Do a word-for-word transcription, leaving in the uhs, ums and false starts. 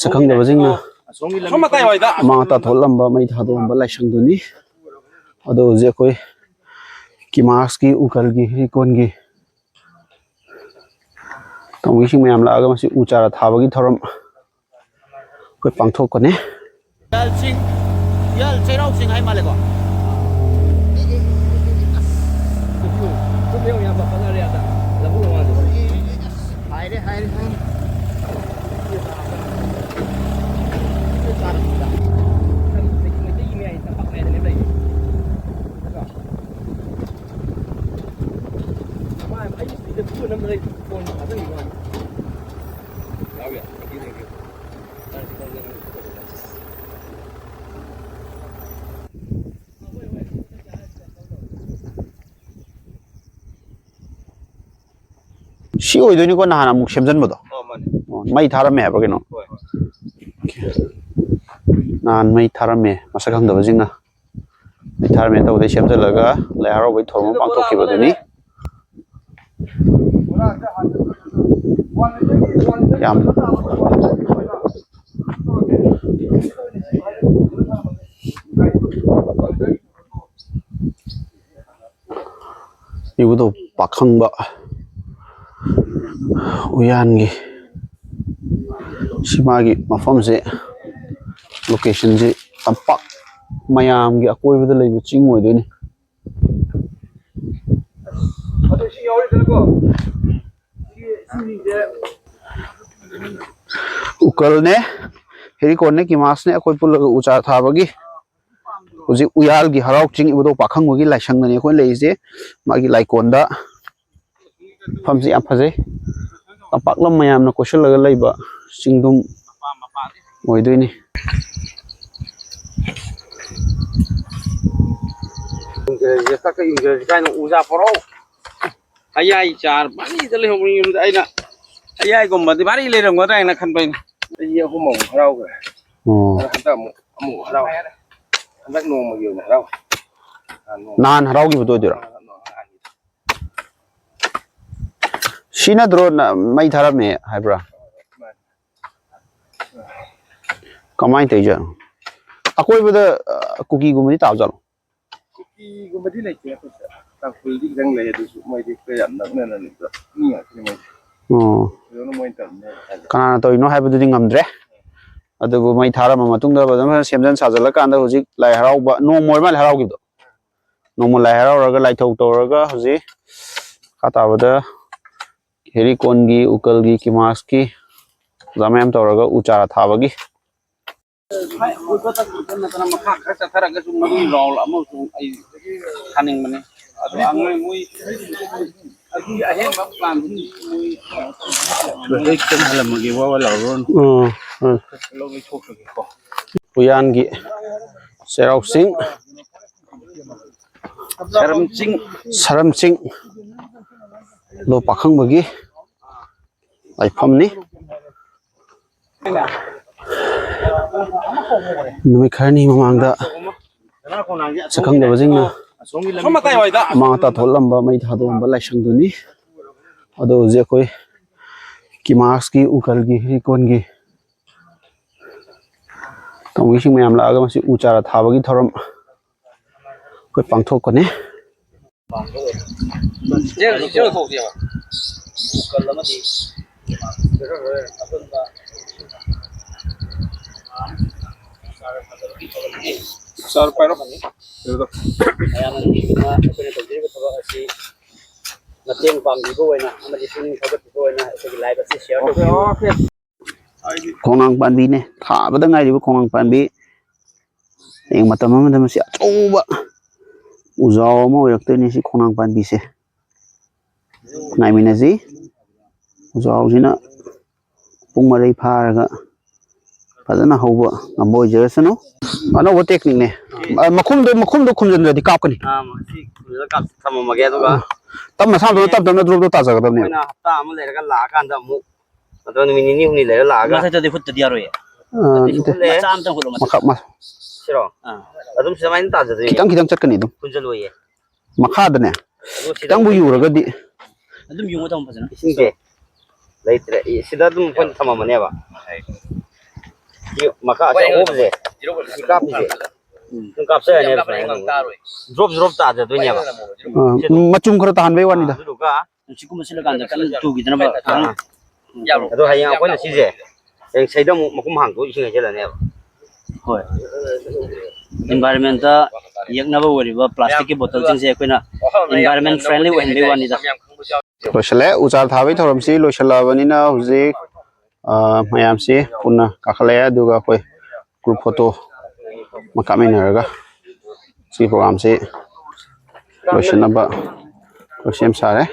ꯁꯛꯈꯪꯗꯕꯁꯤꯡꯅ ꯑꯁꯣꯝ ꯃꯇꯥꯏꯋꯥꯏꯗ ꯑꯃꯥꯡ ꯑꯇꯥ ꯊꯣꯛꯂꯝꯕ, ꯃꯩ ꯊꯥꯗꯣꯛꯂꯝꯕ ꯂꯥꯏꯁꯪꯗꯨꯅꯤ꯫ ꯑꯗꯣ ꯍꯧꯖꯤꯛ ꯑꯩꯈꯣꯏ ꯀꯤꯃꯥꯁꯀꯤ, ꯎꯀꯜꯒꯤ, ꯍꯤꯔꯤꯀꯣꯟꯒꯤ ꯇꯧꯃꯤꯁꯤꯡ ꯃꯌꯥꯝ ꯂꯥꯛꯑꯒ ꯃꯁꯤ ꯎ ꯆꯥꯔꯥ ꯊꯥꯕꯒꯤ ꯊꯧꯔꯝ ꯑꯩꯈꯣꯏ ꯄꯥꯡꯊꯣꯛꯀꯅꯤ꯫ ꯎꯌꯥꯜ ꯆꯤꯡ, ꯎꯌꯥꯜ ꯆꯩꯔꯥꯎ ꯆꯤꯡ ꯍꯥꯏ ꯃꯥꯜꯂꯦꯀꯣ꯫ ꯍꯥꯏꯔꯦ, ꯍꯥꯏꯔꯦ, ꯍꯥꯏꯔꯦ꯫ ꯃꯩꯇꯩꯒꯤ ꯃꯌꯥꯏ ꯇꯝꯄꯥꯛ ꯃꯌꯥꯏꯗꯅꯦ ꯂꯩꯔꯤꯁꯦ꯫ ꯃꯥ ꯑꯩꯒꯤ ꯁꯤꯗ ꯄꯨꯅꯕ ꯂꯩ, ꯐꯣꯟ ꯊꯥꯖꯟꯈꯤꯕ ꯋꯥꯅꯤ꯫ ꯁꯤ ꯑꯣꯏꯗꯣꯏꯅꯤꯀꯣ, ꯅꯍꯥꯟ ꯑꯃꯨꯛ ꯁꯦꯝꯖꯟꯕꯗꯣ? ꯑꯣ, ꯃꯥꯅꯦ꯫ ꯑꯣ, ꯃꯩ ꯊꯥꯔꯝꯃꯦ ꯍꯥꯏꯕ꯭ꯔꯥ ꯀꯩꯅꯣ? ꯍꯣꯏ꯫ ꯅꯍꯥꯟ ꯃꯩ ꯊꯥꯔꯝꯃꯦ, ꯃꯁꯛ ꯈꯪꯗꯕꯁꯤꯡꯅ꯫ ꯃꯩ ꯊꯥꯔꯝꯃꯦ ꯇꯧꯕꯗꯩ ꯁꯦꯝꯖꯤꯜꯂꯒ ꯂꯥꯏ ꯍꯔꯥꯎꯕꯒꯤ ꯊꯧꯔꯝ ꯑꯃ ꯄꯥꯡꯊꯣꯛꯈꯤꯕꯗꯨꯅꯤ꯫ ꯌꯥꯝ ꯏꯕꯨꯙꯧ ꯄꯥꯈꯪꯕ ꯎꯌꯥꯟꯒꯤ ꯁꯤ ꯃꯥꯒꯤ ꯃꯐꯝꯁꯦ, ꯂꯣꯀꯦꯁꯟꯁꯦ ꯇꯝꯄꯥꯛ ꯃꯌꯥꯝꯒꯤ ꯑꯀꯣꯏꯕꯗ ꯂꯩꯕ ꯆꯤꯡ ꯑꯣꯏꯗꯣꯏꯅꯤ꯫ ꯑꯗꯨ ꯁꯤ ꯌꯥꯎꯔꯤꯗꯅꯀꯣ, ꯁꯤ, ꯁꯤꯁꯤꯡꯁꯦ ꯎꯀꯜꯅꯦ, ꯍꯦꯔꯤꯀꯣꯟꯅꯦ, ꯀꯤꯃꯥꯁꯅꯦ, ꯑꯩꯈꯣꯏ ꯄꯨꯜꯂꯒ ꯎ ꯆꯥꯔ ꯊꯥꯕꯒꯤ ꯍꯧꯖꯤꯛ ꯎꯌꯥꯜꯒꯤ ꯍꯔꯥꯎ ꯆꯤꯡ ꯏꯕꯨꯙꯧ ꯄꯥꯈꯪꯕꯒꯤ ꯂꯥꯏꯁꯪꯗꯅꯤ ꯑꯩꯈꯣꯏ ꯂꯩꯔꯤꯁꯦ꯫ ꯃꯥꯒꯤ ꯂꯥꯏꯀꯣꯟꯗ ꯃꯐꯝꯁꯤ ꯌꯥꯝ ꯐꯖꯩ꯫ ꯇꯝꯄꯥꯛꯂꯝ ꯃꯌꯥꯝꯅ ꯀꯣꯏꯁꯤꯜꯂꯒ ꯂꯩꯕ ꯆꯤꯡꯗꯨꯝ ꯑꯣꯏꯗꯣꯏꯅꯤ꯫ ꯌꯨꯡꯖꯔꯁꯤ, ꯀꯛꯀ ꯌꯨꯡꯖꯔꯁꯤ ꯀꯥꯏꯅ ꯎ ꯆꯥ ꯄꯣꯔꯛꯑꯣ꯫ ꯑꯌꯥꯏ ꯆꯥꯔ ꯃꯔꯤꯗ ꯂꯩꯍꯧꯕ ꯌꯨꯝꯗ ꯑꯩꯅ ꯑꯌꯥꯏꯒꯨꯝꯕꯗꯤ ꯃꯔꯤ ꯂꯩꯔꯝꯒꯗ꯭ꯔꯥ ꯍꯥꯏꯅ ꯈꯟꯕ ꯑꯩꯅ꯫ ꯆꯍꯤ ꯑꯍꯨꯝ ꯑꯃꯨꯛ ꯍꯔꯥꯎꯈ꯭ꯔꯦ꯫ ꯑꯣ꯫ ꯑꯗꯣ ꯍꯟꯗꯛ ꯑꯃꯨꯛ, ꯑꯃꯨꯛ ꯍꯔꯥꯎ꯫ ꯍꯟꯗꯛ ꯅꯣꯡꯃꯒꯤ ꯑꯣꯏꯅ ꯍꯔꯥꯎ꯫ ꯅꯍꯥꯟ ꯅꯣꯡꯃ꯫ ꯅꯍꯥꯟ ꯍꯔꯥꯎꯈꯤꯕꯗꯣ ꯑꯣꯏꯗꯣꯏꯔꯣ? ꯅꯍꯥꯟ ꯍꯔꯥꯎꯈꯤꯕ꯫ ꯁꯤ ꯅꯠꯇ꯭ꯔꯣ ꯅ-, ꯃꯩ ꯊꯥꯔꯝꯃꯦ ꯍꯥꯏꯕ꯭ꯔꯥ? ꯃꯥꯅꯤ꯫ ꯀꯃꯥꯏꯅ ꯇꯧꯔꯤꯖꯥꯠꯅꯣ? ꯑꯀꯣꯏꯕꯗ, ꯑ, ꯀꯨꯀꯤꯒꯨꯝꯕꯗꯤ ꯇꯥꯕꯖꯥꯠꯂꯣ? ꯀꯨꯀꯤꯒꯨꯝꯕꯗꯤ ꯂꯩꯇꯦ ꯑꯩꯈꯣꯏ ꯁꯤꯗ꯫ ꯇꯥꯡꯈꯨꯜꯗꯤ ꯈꯤꯇꯪ ꯂꯩ, ꯑꯗꯨꯁꯨ ꯃꯣꯏꯗꯤ ꯑꯩꯈꯣꯏ ꯌꯥꯝ ꯅꯛꯅꯅ ꯂꯩꯕ ꯃꯤ ꯉꯥꯛꯇꯅꯤ ꯃꯣꯏꯗꯤ꯫ ꯑꯣ꯫ ꯊꯣꯏꯗꯣꯛꯅ ꯃꯣꯏꯅ ꯇꯧꯔꯝꯃꯦ ꯍꯥꯏꯇꯥꯔꯦ꯫ ꯀꯅꯥꯅ ꯇꯧꯔꯤꯅꯣ ꯍꯥꯏꯕꯗꯨꯗꯤ ꯉꯝꯗ꯭ꯔꯦ꯫ ꯑꯗꯨꯕꯨ ꯃꯩ ꯊꯥꯔꯝꯃ ꯃꯇꯨꯡꯗ ꯐꯖꯅ ꯁꯦꯝꯖꯤꯟ ꯁꯥꯖꯤꯜꯂꯀꯥꯟꯗ ꯍꯧꯖꯤꯛ ꯂꯥꯏ ꯍꯔꯥꯎꯕ, ꯅꯣꯡꯃ ꯑꯣꯏꯔ ꯃꯥꯜꯂꯦ ꯍꯔꯥꯎꯈꯤꯕꯗꯣ꯫ ꯅꯣꯡꯃ ꯂꯥꯏ ꯍꯔꯥꯎꯔꯒ ꯂꯥꯏꯊꯧ ꯇꯧꯔꯒ ꯍꯧꯖꯤꯛ ꯃꯈꯥ ꯇꯥꯕꯗ ꯍꯦꯔꯤꯀꯣꯟꯒꯤ, ꯎꯀꯜꯒꯤ, ꯀꯤꯃꯥꯁꯀꯤ ꯑꯣꯖꯥ ꯃꯌꯥꯝ ꯇꯧꯔꯒ ꯎ ꯆꯥꯔꯥ ꯊꯥꯕꯒꯤ꯫ ꯃꯈꯥ ꯈꯔ ꯆꯠꯊꯔꯒꯁꯨ ꯃꯗꯨꯒꯤ ꯔꯥꯎꯟ ꯑꯃꯁꯨ ꯑꯩ ꯊꯥꯅꯤꯡꯕꯅꯦ꯫ ꯑꯗꯣ ꯑꯉꯥꯡ ꯃꯣꯏ ꯑꯗꯨꯒꯤ ꯑꯍꯦꯟꯕ ꯄ꯭ꯂꯥꯟꯗꯤ ꯃꯣꯏ ꯍꯦꯛꯇ ꯍꯜꯂꯝꯃꯒꯦ, ꯋꯥ ꯋꯥ ꯂꯥꯎꯔꯣꯅꯨ꯫ ꯎꯝ, ꯎꯝ꯫ ꯂꯧꯒꯦ ꯊꯣꯛꯈ꯭ꯔꯒꯦꯀꯣ꯫ ꯎꯌꯥꯟꯒꯤ ꯆꯩꯔꯥꯎ ꯆꯤꯡ꯫ ꯁꯔꯝ ꯆꯤꯡ꯫ ꯁꯔꯝ ꯆꯤꯡ꯫ ꯂꯣ ꯄꯥꯈꯪꯕꯒꯤ ꯂꯥꯏꯐꯝꯅꯤ꯫ ꯅꯨꯃꯤꯠ ꯈꯔꯅꯤ ꯃꯃꯥꯡꯗ ꯁꯛꯈꯪꯗꯕꯁꯤꯡꯅ ꯁꯣꯝ ꯃꯇꯥꯏ ꯍꯣꯏꯗ꯫ ꯃꯥꯡ ꯇꯥꯊꯣꯛꯂꯝꯕ, ꯃꯩ ꯊꯥꯗꯣꯛꯂꯝꯕ ꯂꯥꯏꯁꯪꯗꯨꯅꯤ꯫ ꯑꯗꯣ ꯍꯧꯖꯤꯛ ꯑꯩꯈꯣꯏ ꯀꯤꯃꯥꯁꯀꯤ, ꯎꯀꯜꯒꯤ, ꯍꯤꯔꯤꯀꯣꯟꯒꯤ ꯇꯧꯃꯤꯁꯤꯡ ꯃꯌꯥꯝ ꯂꯥꯛꯑꯒ ꯃꯁꯤ ꯎ ꯆꯥꯔꯥ ꯊꯥꯕꯒꯤ ꯊꯧꯔꯝ ꯑꯩꯈꯣꯏ ꯄꯥꯡꯊꯣꯛꯀꯅꯤ꯫ ꯆꯦ, ꯆꯦ ꯂꯧꯊꯣꯛꯁꯦꯕ꯫ ꯎꯀꯜ ꯑꯃꯗꯤ ꯑꯄꯨꯟꯕ ꯆꯥꯔ ꯄꯥꯏꯔꯣ꯫ ꯃꯌꯥꯝꯅ ꯅꯨꯡꯁꯤꯗꯨꯅ ꯑꯩꯈꯣꯏꯅ ꯇꯧꯖꯔꯤꯕ ꯊꯕꯛ ꯑꯁꯤ ꯃꯇꯦꯡ ꯄꯥꯡꯕꯤꯕ ꯑꯣꯏꯅ ꯑꯃꯗꯤ ꯄꯨꯛꯅꯤꯡ ꯊꯧꯒꯠꯄꯤꯕ ꯑꯣꯏꯅ ꯑꯩꯈꯣꯏꯒꯤ ꯂꯥꯏꯚ ꯑꯁꯤ ꯁꯤꯌꯥꯔ ꯇꯧꯕꯤꯌꯨ꯫ ꯈꯣꯡꯅꯥꯡ ꯄꯥꯝꯕꯤꯅꯦ, ꯊꯥꯕꯗ ꯉꯥꯏꯔꯤꯕ ꯈꯣꯡꯅꯥꯡ ꯄꯥꯝꯕꯤ꯫ ꯍꯌꯦꯡ ꯃꯇꯝ ꯑꯃꯗ ꯃꯁꯤ ꯑꯆꯧꯕ ꯎꯖꯥꯎ ꯑꯃ ꯑꯣꯏꯔꯛꯇꯣꯏꯅꯤ ꯁꯤ ꯈꯣꯡꯅꯥꯡ ꯄꯥꯝꯕꯤꯁꯦ꯫ ꯉꯥꯏꯃꯤꯟꯅꯁꯤ꯫ ꯎꯖꯥꯎꯁꯤꯅ ꯄꯨꯡ ꯃꯔꯩ ꯐꯥꯔꯒ ꯐꯖꯅ ꯍꯧꯕ ꯉꯝꯕ ꯑꯣꯏꯖꯔꯁꯅꯨ꯫ ꯑꯅꯧꯕ ꯇꯦꯛꯅꯤꯛꯅꯦ꯫ ꯑ, ꯃꯈꯨꯝꯗꯣ, ꯃꯈꯨꯝꯗꯣ ꯈꯨꯝꯖꯤꯟꯗ꯭ꯔꯗꯤ ꯀꯥꯞꯀꯅꯤ꯫ ꯑꯥ, ꯃꯁꯤ ꯈꯨꯝꯖꯤꯜꯂꯒ ꯀꯥꯞ-, ꯊꯝꯃꯝꯃꯒꯦ, ꯑꯗꯨꯒ ꯑꯥ, ꯇꯞꯅ ꯁꯥꯞ ꯇꯞꯅ, ꯇꯞ ꯇꯞꯅ ꯗ꯭ꯔꯣꯞ ꯗ꯭ꯔꯣꯞ ꯇꯥꯖꯒꯗꯕꯅꯦꯕ꯫ ꯑꯩꯈꯣꯏꯅ ꯍꯞꯇꯥ ꯑꯃ ꯂꯩꯔꯒ ꯂꯥꯛꯑꯀꯥꯟꯗ ꯑꯃꯨꯛ, ꯅꯠꯇ꯭ꯔꯒ ꯅꯨꯃꯤꯠ ꯅꯤꯅꯤ ꯍꯨꯝꯅꯤ ꯂꯩꯔ ꯂꯥꯛꯑꯒ꯫ ꯃꯊꯛꯇꯗꯤ ꯍꯨꯠꯇꯗꯤ ꯌꯥꯔꯣꯏꯌꯦ꯫ ꯑꯥ, ꯅꯠꯇꯦ, ꯅꯠꯇꯦ꯫ ꯍꯨꯠꯂꯦ꯫ ꯃꯆꯥ ꯑꯝꯇꯪ ꯍꯨꯠꯂꯣ, ꯃꯊꯛ꯫ ꯃꯈꯥ, ꯃ-, ꯁꯤꯔꯣ? ꯑꯥ꯫ ꯑꯗꯨꯝ ꯁꯨꯃꯥꯏꯅ ꯇꯥꯖꯗꯣꯏꯅꯦ꯫ ꯈꯤꯇꯪ ꯈꯤꯇꯪ ꯆꯠꯀꯅꯤ ꯑꯗꯨꯝ꯫ ꯍꯨꯟꯖꯜꯂꯣꯏꯌꯦ꯫ ꯃꯈꯥꯗꯅꯦ꯫ ꯑꯗꯣ ꯁꯤꯗ ꯈꯤꯇꯪꯕꯨ ꯌꯨꯔꯒꯗꯤ꯫ ꯑꯗꯨꯝ ꯌꯨꯡꯉ ꯊꯝꯃꯣ ꯐꯖꯅ꯫ ꯏꯁꯤꯡꯁꯦ ꯂꯩꯇ꯭ꯔꯦ꯫ ꯏ-, ꯁꯤꯗ ꯑꯗꯨꯝ ꯑꯩꯈꯣꯏꯅ ꯊꯝꯃꯝꯃꯅꯦꯕ꯫ ꯁꯤ ꯃꯈꯥ ꯑꯁꯤ ꯑꯍꯣꯕꯁꯦ, ꯁꯤ ꯀꯥꯞꯄꯤꯁꯦ, ꯑꯗꯨꯝ ꯀꯥꯞꯆꯔꯅꯦꯕ ꯁꯨꯃꯥꯏꯅ꯫ ꯗ꯭ꯔꯣꯞ ꯗ꯭ꯔꯣꯞ ꯇꯥꯖꯗꯣꯏꯅꯦꯕ꯫ ꯑ, ꯃꯆꯨꯝ ꯈꯔ ꯇꯥꯍꯟꯕꯩ ꯋꯥꯅꯤꯗ꯫ ꯑꯗꯨꯗꯨꯒ ꯅꯨꯡꯁꯤꯠꯀꯨꯝꯕ ꯁꯤꯜꯂꯀꯥꯟꯗ ꯀꯟꯅ ꯇꯨꯈꯤꯗꯅꯕ꯫ ꯑꯥ꯫ ꯑꯗꯣ ꯍꯌꯦꯡ ꯑꯩꯈꯣꯏꯅ ꯁꯤꯁꯦ, ꯍꯌꯦꯡ ꯁꯤꯗ ꯑꯃꯨꯛ ꯃꯈꯨꯝ ꯍꯥꯡꯗꯣꯛꯑ ꯏꯁꯤꯡ ꯍꯩꯖꯤꯜꯂꯅꯦꯕ꯫ ꯍꯣꯏ꯫ Environment-ꯇ ꯌꯦꯛꯅꯕ ꯑꯣꯏꯔꯤꯕ plastic-ꯀꯤ bottle-ꯁꯤꯡꯁꯦ ꯑꯩꯈꯣꯏꯅ environment friendly ꯑꯣꯏꯍꯟꯕꯒꯤ ꯋꯥꯅꯤꯗ꯫ ꯂꯣꯏꯁꯤꯜꯂꯦ꯫ ꯎ ꯆꯥꯔ ꯊꯥꯕꯒꯤ ꯊꯧꯔꯝꯁꯤ ꯂꯣꯏꯁꯤꯜꯂꯛꯑꯕꯅꯤꯅ ꯍꯧꯖꯤꯛ, ꯑ, ꯃꯌꯥꯝꯁꯤ ꯄꯨꯟꯅ ꯀꯥꯈꯠꯂꯛꯑꯦ꯫ ꯑꯗꯨꯒ ꯑꯩꯈꯣꯏ group photo ꯑꯃ ꯀꯥꯞꯃꯤꯟꯅꯔꯒ ꯁꯤ program-ꯁꯤ ꯂꯣꯏꯁꯤꯟꯅꯕ ꯑꯩꯈꯣꯏ ꯁꯦꯝ ꯁꯥꯔꯦ꯫